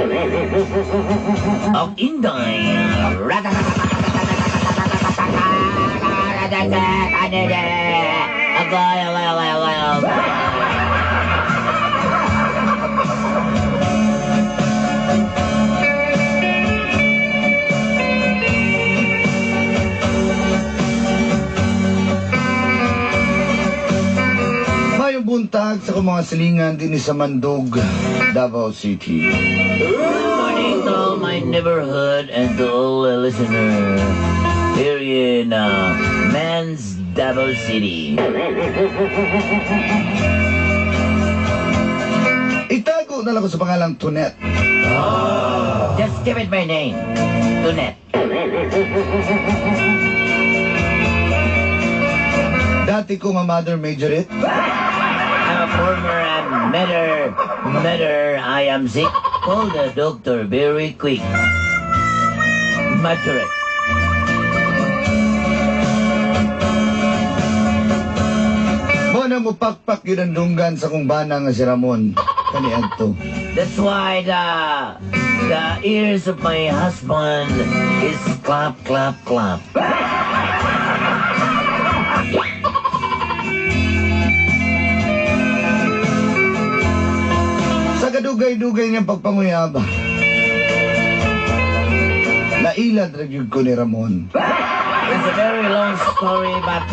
Og Inday. Agay, agay, agay, agay, agay. Mayong buntag sa akong mga silingan din sa Mandog, Davao City. Good morning to all my neighborhood and to all the listeners here in Man's Davao City. Itago na lang ko sa pangalang Tunet. Just give it my name, Tunet. Dati ko nga mother majorette. I'm a former mother, mother, I am sick. Call the doctor very quick. Majorette. Mo na mo pakpak yun ang dunggan sa kong bana nga si Ramon. Kaniadto. That's why the ears of my husband is clap, clap, clap. Sa kadugay-dugay niyang pagpanguyab, nailad ra gyud ko ni Ramon. It's a very long story, but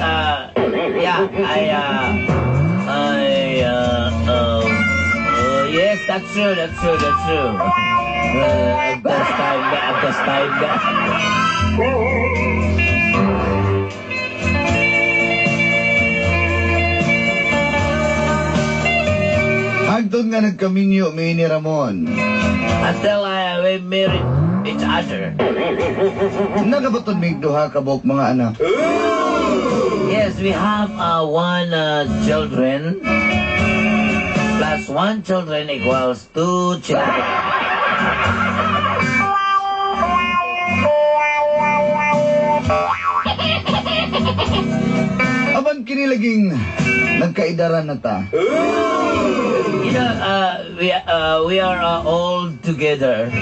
yeah, I yes, that's true, that's true, that's true. At this time, at this time. Hangtod nga nagkaminyo mi ni Ramon. Until we married each other. Nagabaton mig duha ka buok mga anak. Yes, we have one children plus one children equals two children. Apan kini laging nagkaidaran na ta. We are all together.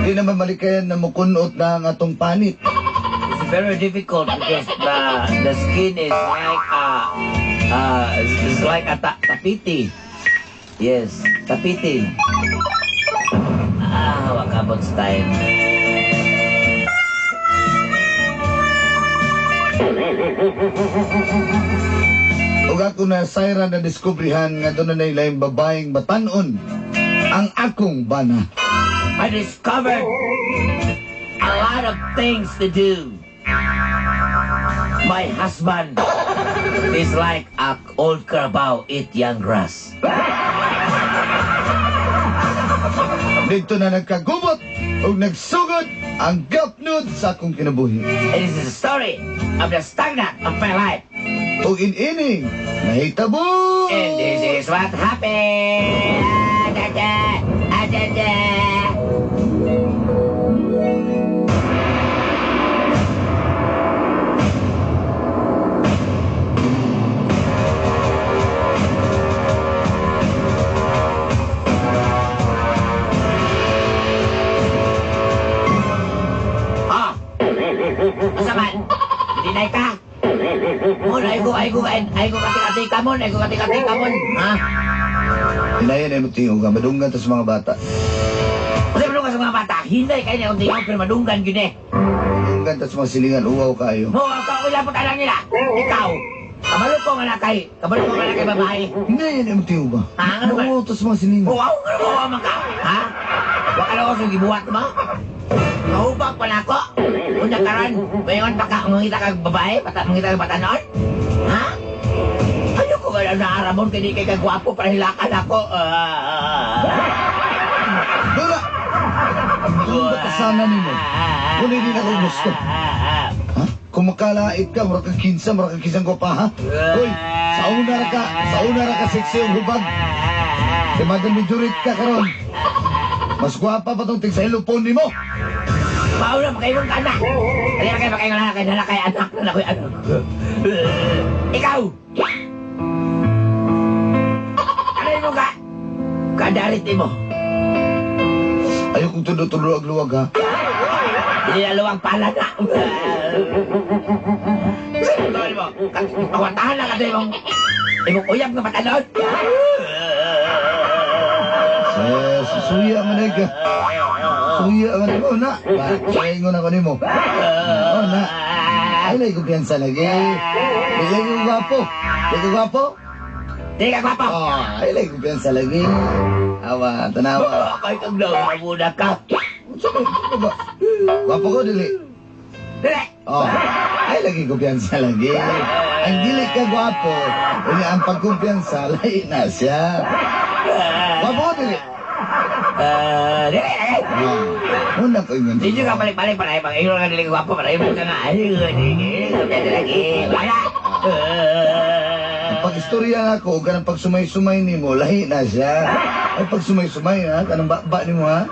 Di naman malikayan na mukunot na ang atong panit. It's very difficult because the skin is like it's like a tapiti. Yes, tapiti. Ah, wakabot time. Ug ako na sayra na diskubrihan nga doon na laing babaeng batanon ang akong bana. I discovered a lot of things to do. My husband is like a old carabao eat young grass. Dito na nagkagubot ug nagsugod ang gapnod sa akong kinabuhi. And this is the story of the stagnant of my life. Ug in-ini, nahitabo! And this is what happened. Ah, da, da, ah, da, da. Ah! Asa man? Dinay ka? Mon, ay ko, ay ko, ay ko kati-kati kamon, ay ko kati-kati kamon. Ha? Hinayan ay mo tingog ka, madunggan ta sa mga bata. Kasi madunggan sa mga bata, hinday kayo na akong tingog, pero madunggan yun eh. Madunggan ta sa mga silingan, uwaw kayo. Mo, ako ako lang pagkalang nila. Ikaw, kabalo ko nga na kay, kabalo ko nga na kay babae. Hinayan ay mo tingog ba? Ha? Ano ba? Uwaw ta sa mga silingan. Uwaw, ano ba, uwaw man ka? Ha? Wala ka sa gibuhat mo? Mahubag pa na ako. Una karon, mayon pa ka, mangita kag babae, mangita kag batanon? Ha? Ano ko ba naaramon kay di kay kagwapo para hilakan ako? Dula! Ang batasanan nimo. Kung hindi na ako gusto. Ha? Kung makalait ka, mura kang kinsa, mura kang kinsang gwapa, ha? Uy, sa una ra ka sexy ang hubag. Kay Madam Majorit ka karon. Mas gwapa pa tong tig sa ilupon nimo. Mauna, makaingon ka na. Dali na kayo, makaingon na kayo, na kay anak na ako'y anak. Ikaw! Pagkadarit mo. Ayaw kong tulo-tulo ang luwag, ha? Hindi na luwang pala na. Tuloy mo. Pagwantahan lang ka imong imong uyab nga batanon. Sa suya man ay ka. Suya man ay na. Paingon ako nimo. Oh, na. Ay, lay kumpiyansa lagi. Di lay ko gwapo. Di ko gwapo. Di ka gwapo. Oh, ay lay kumpiyansa lagi. Awa, tanawa. Kay kag muna ka. Unsa ba? Ano ba? Gwapo ko dili. Dili. Oh, ay lagi kumpiyansa lagi. Ang dili ka gwapo, unya ang pagkumpiyansa lahi na siya. Gwapo ko dili. Dili lagi. Oh, una ko ingon. Di ka balik-balik para ibang ingon ka dili gwapo para ibang ka nga. Ay, lagi. Wala. Pag istorya nga ako, ganang pag sumay-sumay nimo, lahi na siya. Ay pag sumay-sumay ha, kanang ba nimo ha.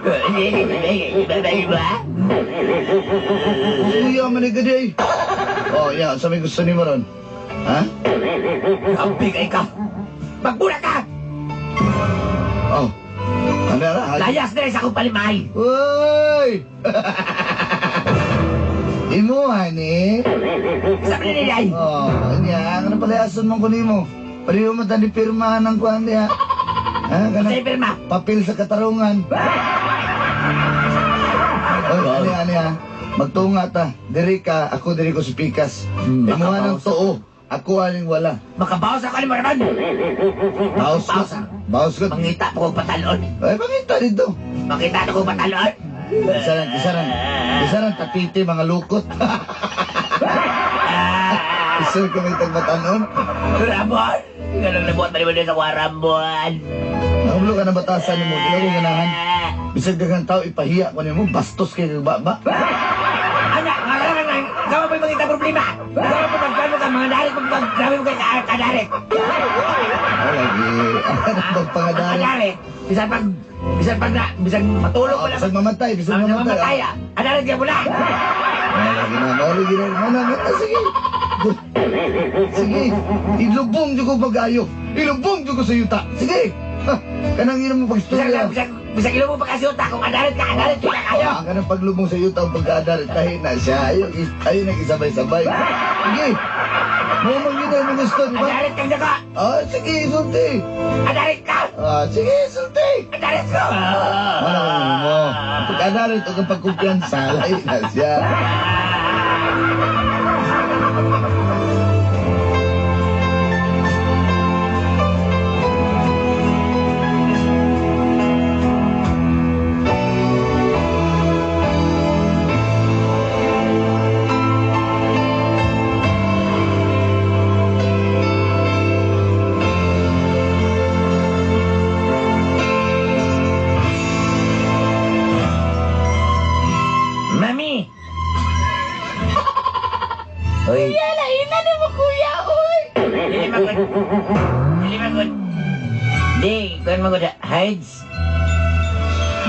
Suya man ay gaday. Oh, ya, sa may gusto nimo ron. Ha? Kampig ay ka. Magbura ka! Oh. Ano ra? Layas na sa akong palimay. Uy! Imo, honey. Sabi nila ay. Oh, anya, ano pala ason man ko nimo? Pareho mo tani pirmahan ng kuan diha. Ha, Sa kanang pirma. papel sa katarungan. Oy, ani ani ha. Magtunga ta. Diri ka, ako diri ko si Pikas. Imuha ng tuo. Ako aning wala. Makabawas ako ni mo naman. Baos ko. Baos ko. Mangita po kong patalon. Ay, mangita dito. Makita ko patalon. Isa lang, isa lang. Isa lang tapite, mga lukot. Isa lang kami tagbatanon. Ramon! Ganang nabuhat pa naman sa Ramon. Nahulo ka ng batasan nimo, di ako ganahan. Bisag daghang tao ipahiya ko nimo, bastos kay kag baba. Anak, nga lang nga, gawa pa yung problema. Gawa pa magkano ka, mga darit, grabe mo kay kadarit. Ay lagi, ang pagpangadari. Kadarit, bisan pag na, bisan matulog ko lang. Bisag mamatay, bisag Ang mamatay. mamatay, ah. Adarit ka mula. Ay lagi na, mao lagi na, mao na, mao na, sige. Sige, ilubong jud ko pag-ayo. Ilubong jud ko sa yuta. Sige. Ha, kanang ina mo Bisan, pagstorya. bisan, bisan ilo mo pagkasiuta, kung adarit ka, adarit ka kayo. Ang kanang paglubong sa yuta ang pagkaadar, tahi na siya. Ayaw, ayaw nag-isabay-sabay. Sige. Mo man yun ang gusto, di ba? Adarit kang dako. Ah, sige, sulti. Adarit ka. Ah, sige, sulti. Adarit ko. Wala ko mo. Pagkadarit o kang pagkumpiyansa, lahi na siya. Mami! Hoy, Kuya, lahinan ni mo, kuya, oy! dili magod. Dili magod. Di, kuan magod. Hides.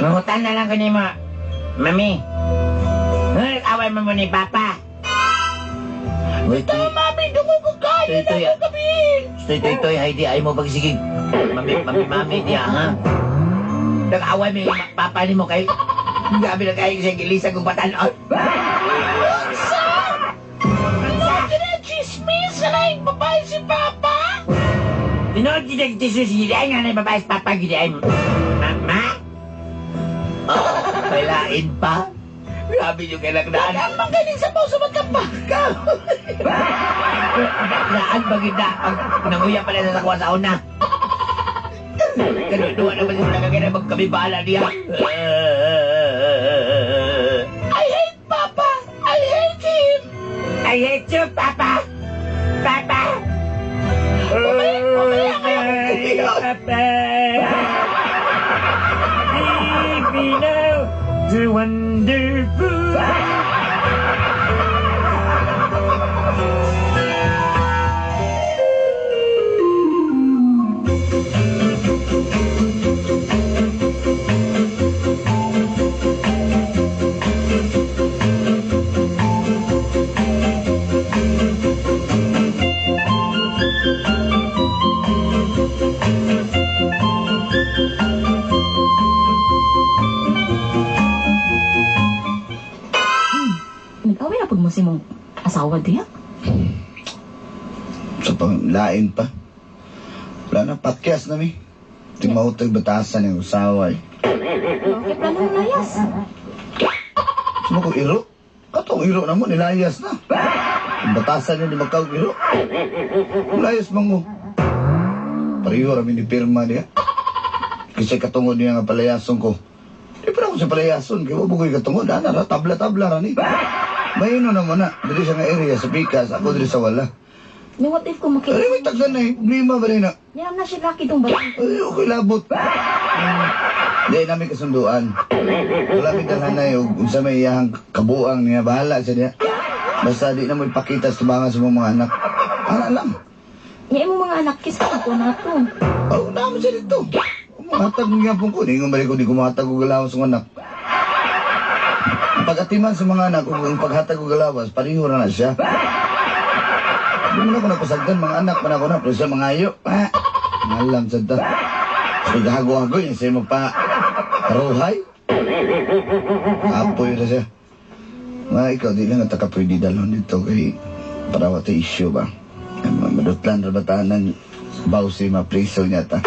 Mangutan na lang ko ni mo. Mami. Nag-away mo mo ni Papa. Uy, Tama, mami, dungo ko kaya Tuy, na tuy, ko gabi. Tuy, tuy, tuy, Heidi, ay mo pagsigig. Mami, mami, mami, diya, ha? Nag-away mi Papa ni mo kay... Grabe na kayo sa gilisa kong batanon. Unsa? Tinood na chismis na yung babae si Papa? Tinood kita kita susi, ay nga na yung babae si Papa, gidi ay... Mama? Oh, kailain pa? Grabe yung kailagdaan. Ang magaling sa pauso magkabaka. Daan ba gid na? Pag nanguya pala sa sakwa sa una. Kanuduan naman sila kagaya magkabibala niya. I hate Papa! I hate him! I hate you, Papa! Papa! Mamaya kaya kung Papa! Baby, now, the wonderful... Sa panglain pa. Wala na, pakyas na mi. Di mautag batasan yung usawa eh. Okay, plano mo layas. Sino ko iro? Katong iro na mo, nilayas na. Ang batasan niya, di magkaog iro. Layas man mo. Pareho rami ni pirma niya. Kasi katungod niya nga palayason ko. Di pa ako sa palayason. Kaya wabugoy katungod. Ana ra, tabla-tabla ra ni. Mayino naman na. Dili siya nga area sa Pikas. Ako dili sa wala. Ni what if kung Ay, makita? may tagsan na eh. Problema ba rin na? Yan na siya laki tong bato. Ay, okay labot. Hindi namin kasunduan. Wala mi dalhanay og unsa may iyahang kabuang niya. Bahala siya niya. Basta di na mo ipakita sa tubangan sa mga anak. Ana lang. Niya imong mga anak kis ko na to. Oh, naman siya dito. Matag mo gyapon ko. Ningon balik ko, di ko matag og galawas sa anak. Ang pag-atiman sa mga anak ug ang paghatag og galawas, pareho ra na siya. Di mo na ko napasagdan, mga anak pa na ako na, pero siya mga ayo. Ah, ngalam sa ta. So, gahago-hago yun, siya magpa karuhay. Apoy na siya. Mga ikaw, di lang at pwede dalon dito kay para wala issue ba. Ay, madutlan ra batanan, bawsi mapriso niya ta.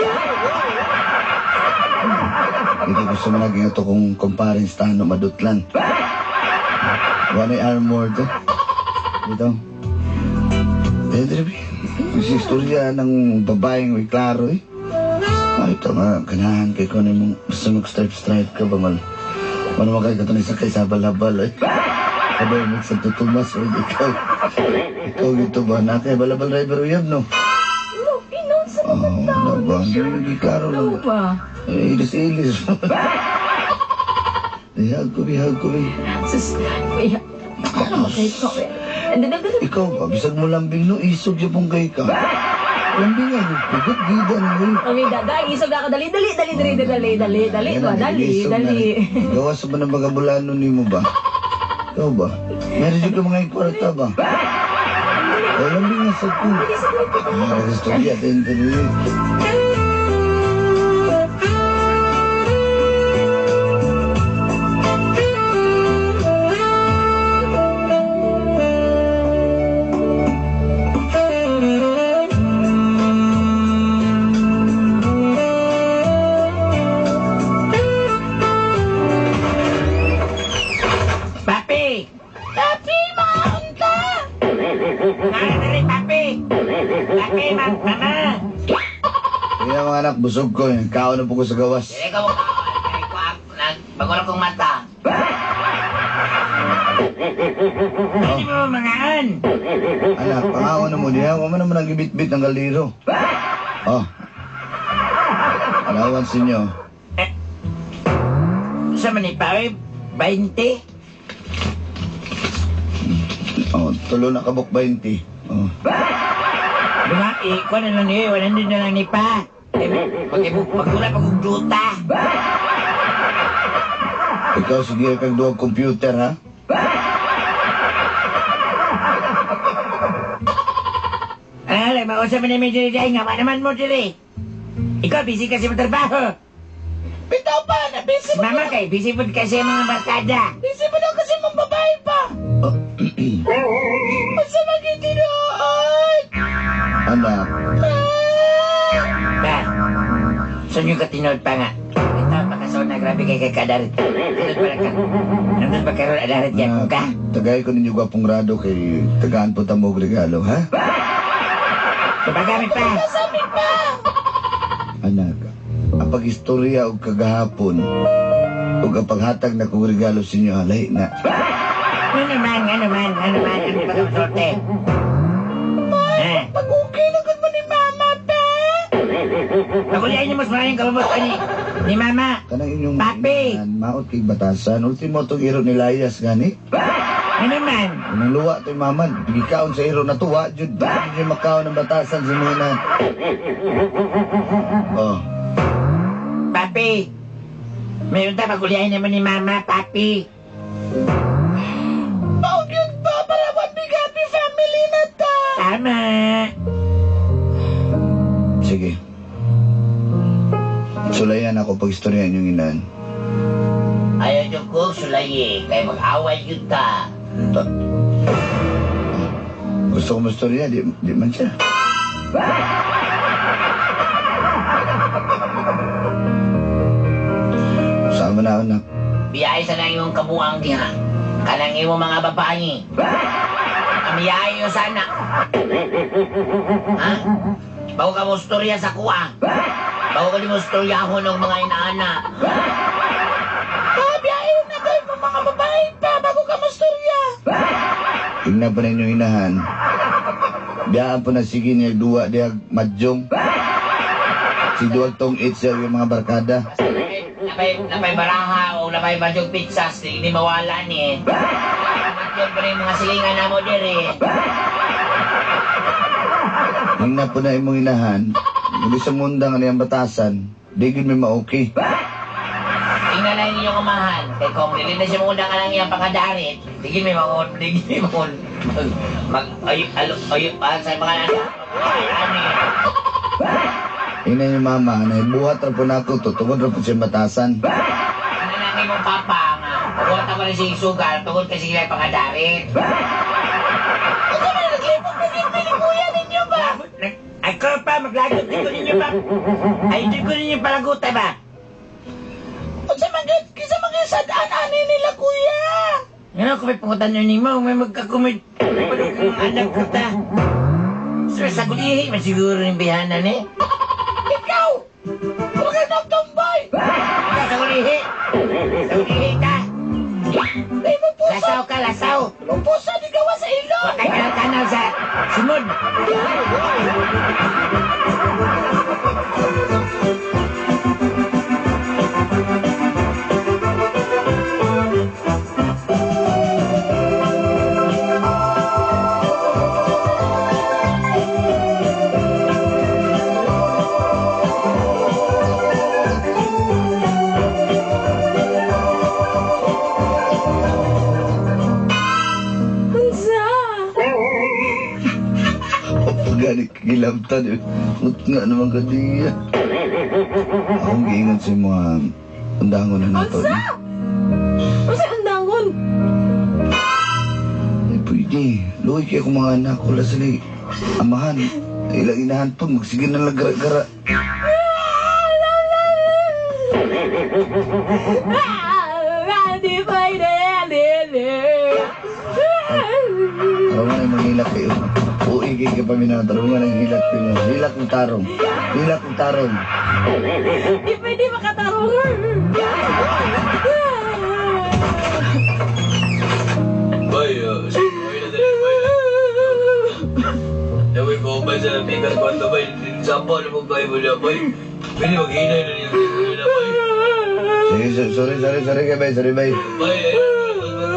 Hindi gusto mo naging ito kung kumparin sa tano madutlan. Wala armor to. Dito. Eh, Drebi. Kasi istorya ng babaeng may klaro eh. Ay, ito nga, ganahan kay ko mong basta mag-stripe-stripe ka ba mal. Ano man kayo katunay sa kay sabal-habal eh. Kabay mo sa Tomas o ikaw. Ikaw gito ba? Na kay balabal driver uyab no? No, inon sa Oh, ano ba? Hindi klaro lang. Ano ba? Eh, ilis-ilis. Bihag ko, bihag ko, bihag. Sus, kuya. Ano makay ko? Dali. Ikaw ba? Bisag mo lambing no, isog siya pong kay ka. Lambing nga, pigot gida na yun. Kami daday, isog na ka dali dali dali dali dali dali dali Yan ba ang dali isog na dali. rin. Gawas ba ng bagabulano ni mo ba? Ikaw ba? Meron siya ka mga kwarta ba? O, lambing nga sa ko. Ah, istorya, din, din, din. Papi! Papi, maunta! Nara na rin, papi! Papi, mama! Kaya mga anak, busog ko. eh. Kaon na po ko sa gawas. Dili ka mo kaon. Kay ko ang bago na kong mata. Ano mo mangaan? Anak, pangaon na mo niya. Huwag mo naman ang gibit-bit ng kaldero. Oh. Allowance ninyo. Eh, sa man ni pa, 20? Oh, tulo na kabok 20. Oh. Bunga, eh, kuha na lang niyo, 100 na lang ni pa. Eh, pagkula pag duta. Ikaw sige kag duwag computer ha. Alay, mausa man namin dili dahil nga, naman mo dili. Ikaw, busy kasi mo trabaho. Bitaw pa, na busy Si mo. mama kay, busy po kasi mga barkada. Busy mo daw kasi mong babae pa. Oh. Unsa magitinuod? Anak, Ba, saan yung katinood pa nga? Ito, pakasona, grabe kay kakadarit. Nandun pa ka. Nandun pa karoon, adarit yan anak, ka. tagay ko ninyo gwapong grado kay tagaan po tamo og regalo ha. Tumagamit pa. Sabi pa. Anak, ang pag-istorya og kagahapon ug ang paghatag na kong regalo sa inyo lahi na. Ano naman, ano naman, ano naman, ang pagkasorte. Eh, Pag okay na gud mo ni mama pa. Pagulian niyo mas maraming kababot ni mama. Kanang inyong Papi! inahan, maot kay batasan. Ultimo tong iro ni Layas gani. Ano naman? Unang luwa to'y maman. Gikaon sa iro na tuwa. Jud, di jud makaon ng batasan sa mga inahan. Oh, Papi, mayroon ta pagulian naman ni mama, papi. Mao gyud ba para one big happy family na ta. Tama. Sige. Sulayan ako pag istorya inyong inahan. Ayaw niyo ko sulayi, kay mag-away yun ta. Gusto ko mastorya, di man siya. Sama na anak. Biyay sa nang imong kabuang diha. Kanang imong mga babae. Amiyayo sana. Ha? Bago ka mo storya sa kuha. Bago ka di mo storya ako ng mga inaana. Pa, biyahe na kayo mga mga babae pa bago ka mastorya. Tingnan pa ninyo inahan. Biyaan po na sige niya duwa diya madyong. Si duwag tong it siya yung mga barkada. Napay baraha o napay badyong pizzas, di, di mawala ni. Matyon pa rin mga silingan na mo diri. Tingnan po na imong inahan. Muli sa munda nga niyang batasan. Di gyud may ma-okay. Tingnan na inyong amahan. Kay kung dili na siya muna ka lang iyang pangadarit, di may mangon, di may mangon. Mag, mag, ay, alo, ay, ah, sa mga anak. Ay, ani. Tingnan yung mama, nahibuhat ra po na ako, tutugod ra po siya batasan. Ano na ang imong papa nga. Pagwata ko na siyang sugal, tungod kasi sila pangadarit. Ano man naglipok na gid ni kuya ninyo ba? Ako pa, maglagot di ko ninyo pa. Ay, di ko ninyo palagutan ba? Unsa man gid kinsa man gid sad-an ani nila kuya? Nga ko may pangutan nyo nimo, may magkakumit. Anak ko ta. Sir, sa kulihi, man siguro yung bihanan eh. Ikaw! Huwag ka nagtumbay! Sa kulihi! Sa kulihi ka! Ay mo puso! Lasaw ka, lasaw! Mo puso di gawa sa ilong! Huwag kang kanal sa sunod! Unsa? Pagani kilamtan eh. Mut nga naman ka diya. Akong giingon sa mga undangon na nato. Unsa? Unsa undangon? Ay, pwede. Luwi kayo kung mga anak. Wala sila amahan. Ilang inahan po. Magsige na lang gara-gara. Ah, di pwede, lele. Tarungan ay manghilak kayo. Uigay ka pa minaw. Tarungan ang hilak kayo. Hilak ng tarong. Hilak ng tarong. Di pwede makatarong. Bay, sige, na dali, bay. Naway ko, bay, sa lamigas ko, ito, bay. Sapa na mo, bay, wala, bay. Pwede maghinay na niya, wala, bay. Sige, sorry, sorry, sorry kay bay. Sorry, bay. Bay, eh,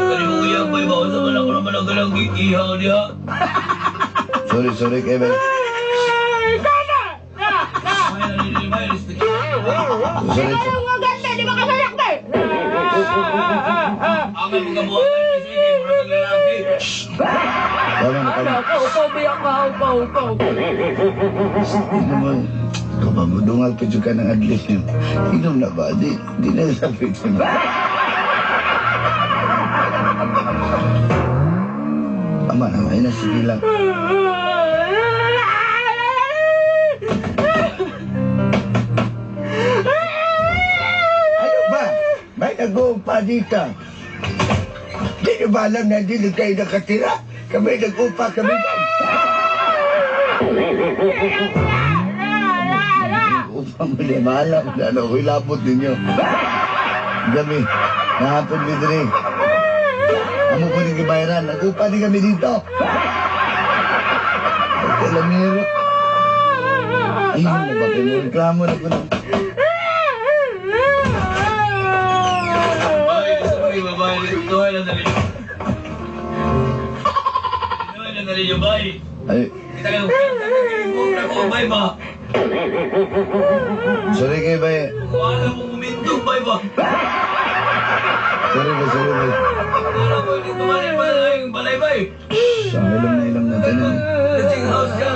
kani mo kuya, bay, baka sa man ako naman ang galang gigihaw niya. Sorry, sorry kay bay. Bay, ano bay, Sorry. Di makasayak de. Ang mga buhat, bay, sige, mura kang lalaki. Tama na kami. Ano, upaw, biyak ka, upaw, upaw. Hindi mo. Kapamudungal pa ka ng adlib niyo. Inom na ba? Di, di na sabi ko na. Ama na, ay na, sige lang. Ano ba? May nag-uupa dito. Di nyo ba alam na dito kayo nakatira? Kami nag-upa kami dyan. Upa mo na, maalam na ano, ako'y labot ninyo. Gami, nahapon mi diri. Amo po ni gibayaran, nag-upa din kami dito. Pagkalamiro. Ay, ano ba kayo? Reklamo na po na. Bay, sorry, babae, tuhay na dali. Tuhay na dali niyo, bay. Ay, Kita kayo, ko, bay ba? sorry kayo ba? Wala mo kumintong, bay ba? Sorry ba, sorry ba? Wala mo, hindi tumanin ba? Ay, balay, bay. Sa ilam na ilam na tanan. Lodging house ka.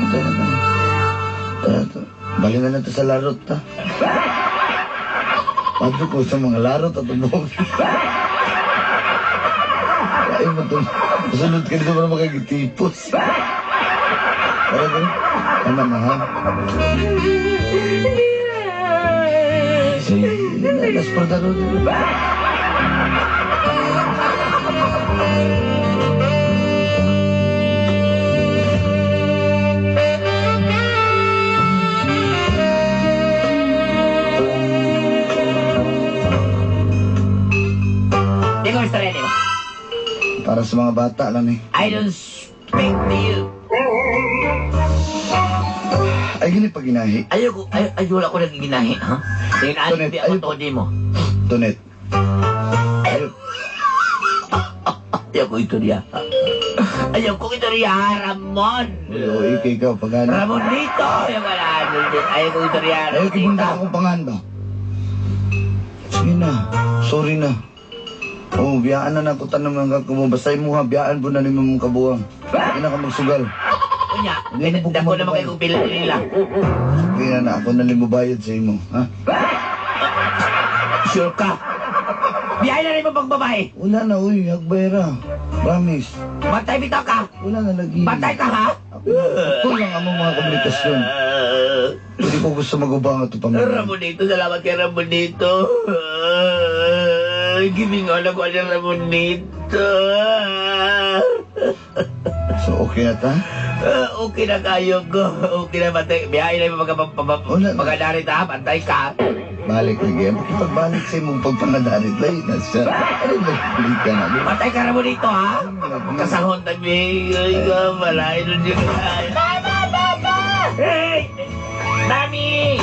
Tayo na tayo. Tara, tara. Balik na natin sa larot ta. Padro ko sa mga larot at ubog. Ay mo ito. Sunod ka dito para makagitipos. Para ganun. Tama na ha? Sige, las por daro. Di ko istorya nimo. Para sa mga bata lang eh. I don't speak to you. Ay, gini pag ginahi. Ayoko, ay, ay, wala ko nagiginahi, ha? Tingnan, Tonet, di ako ayoko. to di mo. Tonet. Ayok. Ayoko ito niya. Ayoko ito niya, Ramon. Oo, ikay ka, pagana. Ramonito! Ayoko na, ayoko ito niya, Ayok, ibunda akong pangan ba? Sige na, sorry na. Oo, biyaan na na ko tanong mga kumo. Basta mo ha, biyaan po na ni mong kabuang. Hindi na ka magsugal. Unya, Hindi na po dako naman kumabay. kayo kung pila nila. Sige na na, ako na lang mubayad sa imo. Ha? Sure ka? Biyahe na rin mo pagbabae. Wala na, uy, hagbayra. Promise. Bantay bitaw ka. Wala na lagi. Bantay ka, ha? Ako lang ang mga komunikasyon. Hindi ko gusto magubang ito pamilya. Ramonito, salamat kay Ramonito. Giving all ako ni Ramonito. So, okay na ta? Okay na kayo ko. Okay na, bantay. Biyahe na yung mga Wala na. pagkadarit ha. Bantay ka. Balik lagi. Pagbalik sa imong pagpangadarit, lahi na siya. Ano ba balik ka na? Bantay ka Ramonito, ha? Kasahon tabi. Ay, ka, malay nun yun. Mama, mama! Hey! Mami!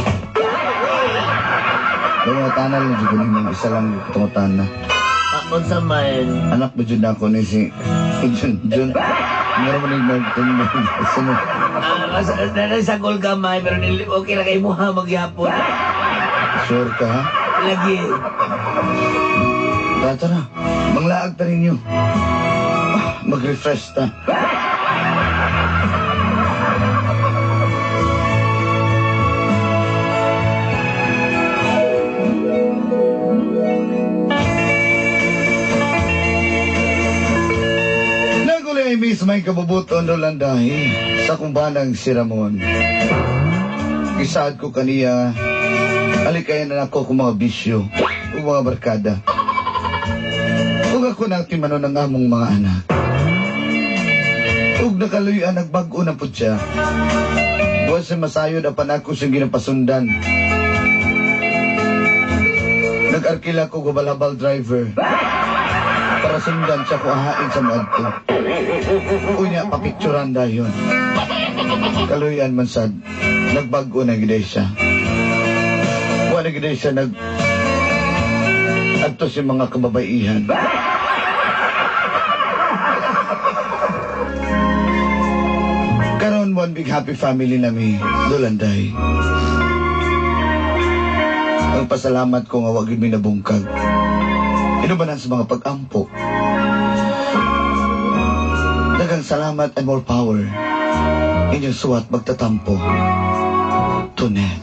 Mga tanal na dyan ko isa lang tungutana. Unsa man? Anak mo dyan ako ni si Jun. Jun. Meron mo nang nagtungod. Sunod. Ah, sa goal gamay, pero okay na kay mo ha, magyapon. Sure ka ha? Lagi. Tara, tara. Manglaag ta ninyo. Ah, mag-refresh ta. Naguli ay miss may kabubuton Rolandahi sa kumbanang si Ramon. Gisaad ko kaniya, alikayan na ako kung mga bisyo o mga barkada. Ug ako na timano ng among mga anak. Ug nakaluyan nagbag-o na pud siya. Buwan sa masayod apan ako siyang ginapasundan. Nag-arkila ko gubalabal driver para sundan siya ko ahain sa muadto. Unya, papicturan dayon. Kaluyan man sad, nagbag-o na giday siya. Wa na giday siya nag adto sa mga kababaihan. Karon one big happy family nami, Dolanday. Ang pasalamat ko nga wa gyud mi nabungkag. Inubanan sa mga pag-ampo. Daghang salamat and more power. Inyong suwat magtatampo. Tunet.